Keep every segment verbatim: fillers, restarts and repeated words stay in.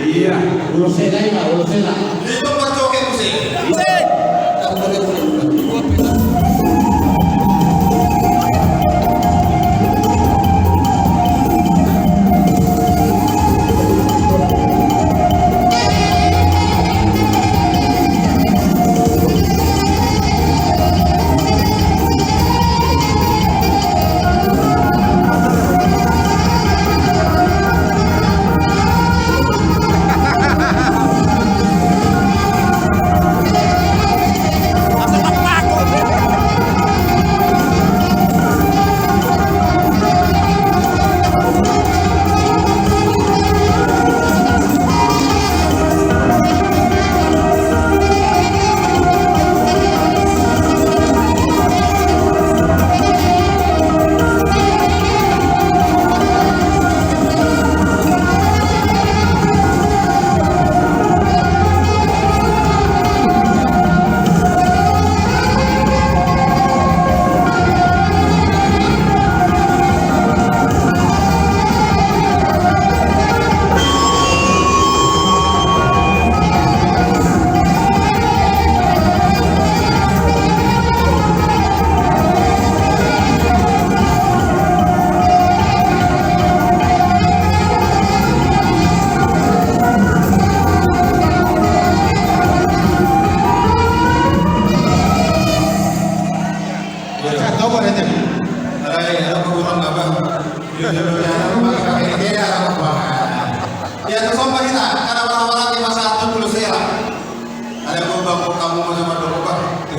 Iya, ulos hela, ulos hela. Itu percoket musik.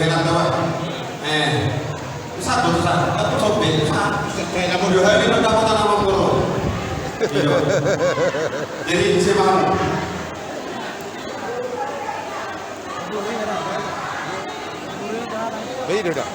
Enak, Pak. Eh, satu, satu, satu, sobek, satu. Dua hari, dapat tanaman burung. Iya. Jadi, saya mau. Beda dah.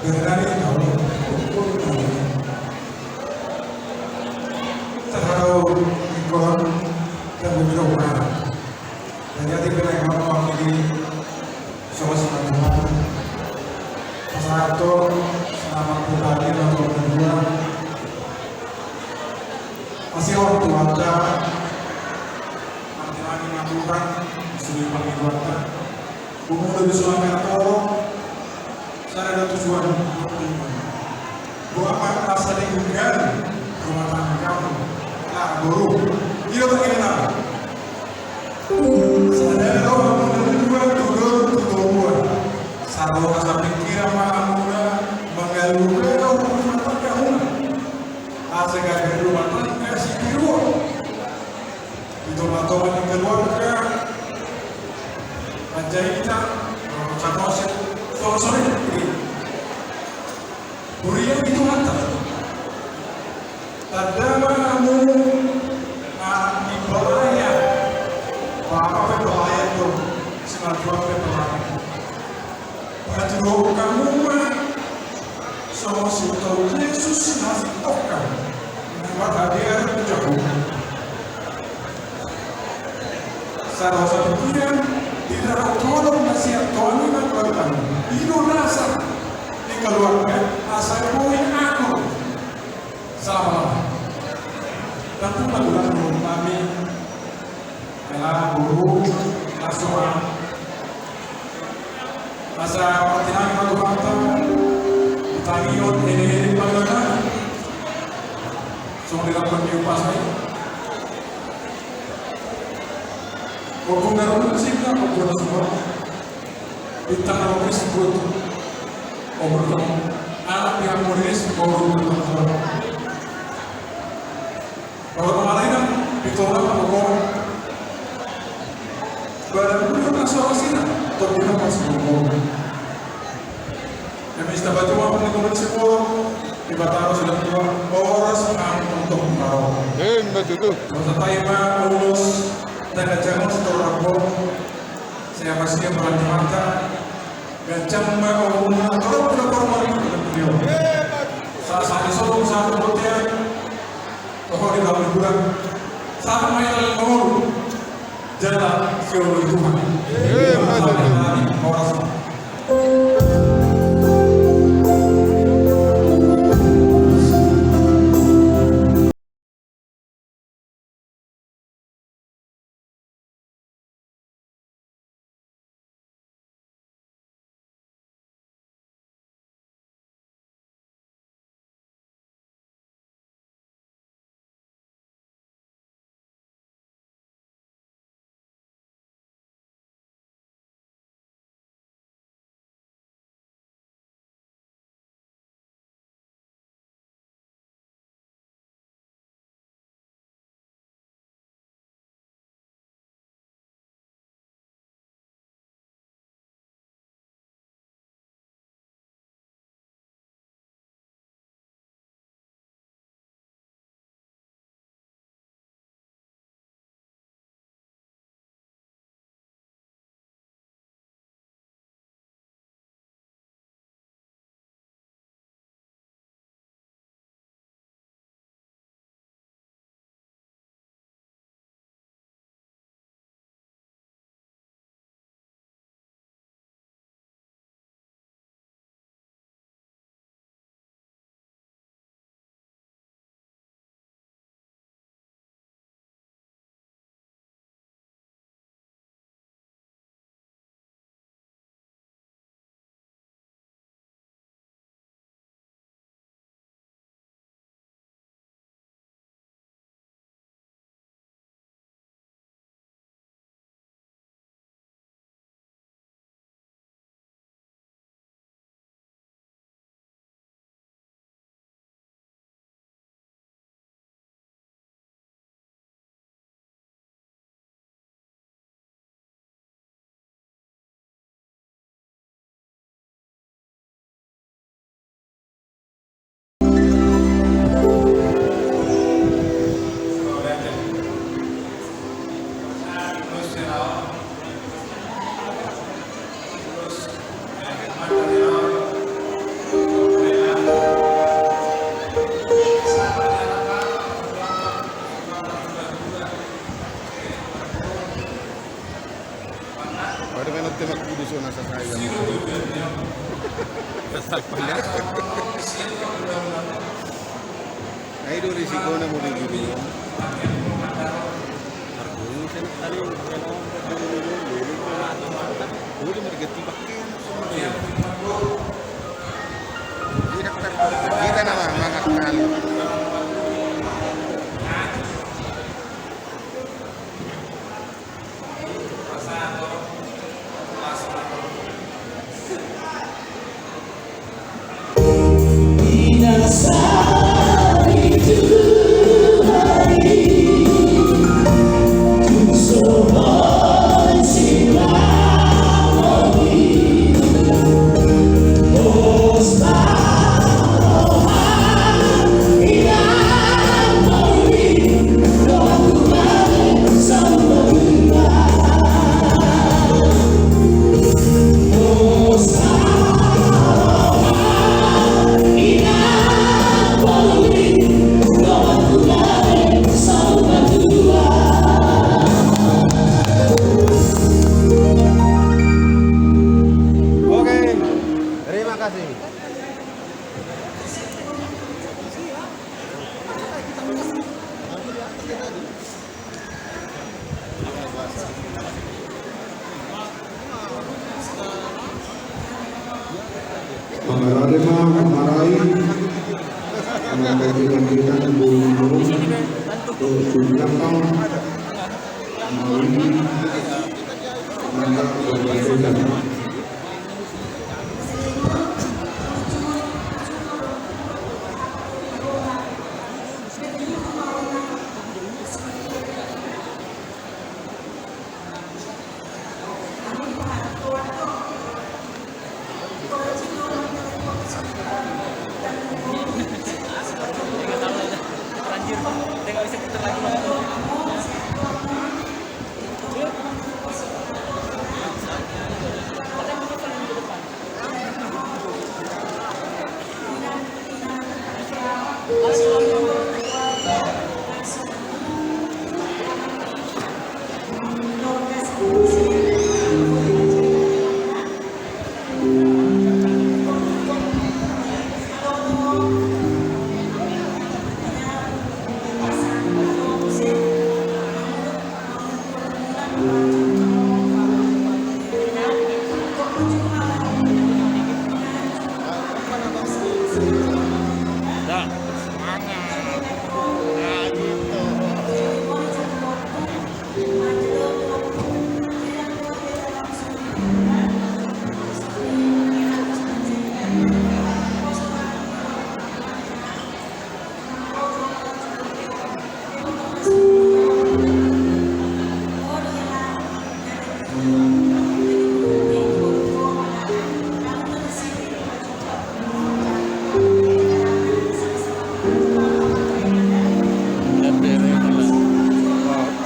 Bernari tahu. Tahu ikon dan berbeda warna. Jadi, hati-hati, beda warna ini. Songon sian Tuhan. Pasahat selamat bertani lawan kedua. Asi on Tuhanta. Martirani ma Tuhan, suli pangidoanta. Gumodari suang kena toro. Sada do tujuan. Doa ma asa denggan rumah tanggamu. Nah, boru. Iyo, tak kena. Sada do hamu na dua, tu dua, tu dua. Saro asa pikiran ma hamu na manggaluhon rumah tanggamuna. Asa gabe rumah tangga sitiruon. Di tonga-tonga ni keluarga, Panjaitan, Samosir, Sorosori. Huria ni Tuhanta. Tanda ma hamu, ah, di pelayan. Bapak pe pelayan do, si Tuhan pe pelayan. Patuduhon hamu ma songon sitahu Jesus na sitongka. Marhadiar tu jabu. Sada sapikiran, tidak tolong nasihat Tuhan na Tuhan. I do nasa di keluarga, asa boi akur. Salam. Tentu lagu-lagu kami. Kena guru, langsung. Asa martinangi ma Tuhanta, tangion, ede-ede pangana. Songon di lapan di upas ai. Ompung na ro musik na, ompung na ro. Bintang na ro musik buat. Ompung na ro. Anak dia mulis, ompung na ro. Kalau kemarin kan, di Torah apa kok? Badan dulu kan suara sini, atau dia masih ngomong. Kami istilah baca waktu di komisi sepuluh, di Batara sudah tua, boros nang untuk kau. Eh, betul tuh. Kalau saya tanya, Pak, urus, saya nggak jangan setor rapor. Saya masih yang berani mata. Gancang ma ompung na torop na torop ma di beliau. Sahat-sahat ni solu, sahat ni bontean. Toho di dalam liburan. Sahat ma i dalam mangolu. Jala siolu Tuhan. Horas. Ai do risikona molo di guru. Argoni sen tadi. Boleh mergeti pakai. Tidak ter-, kita nama mangak kali. Oke, terima kasih. Mangarade ma, mangarai. Mangarai ma, mangarai ma.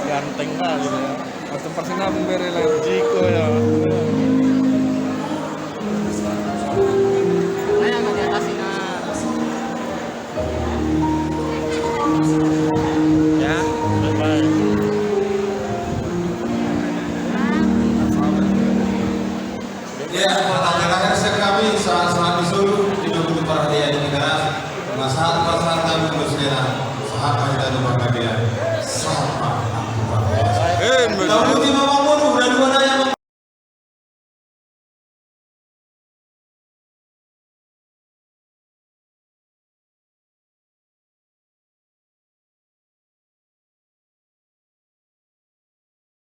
Ganteng kali ya. Langsung persinambung bere lah. Jiko ya. Ya, bye-bye. Ya, pertanyaan terakhir siap kami, sahat-sahat di Solo, di Dua Puluh Parahaya di Negara, sahat-sahat kami di Solo, sahat-sahat di Parahaya, sahat-sahat di Parahaya. Eh, kita betul.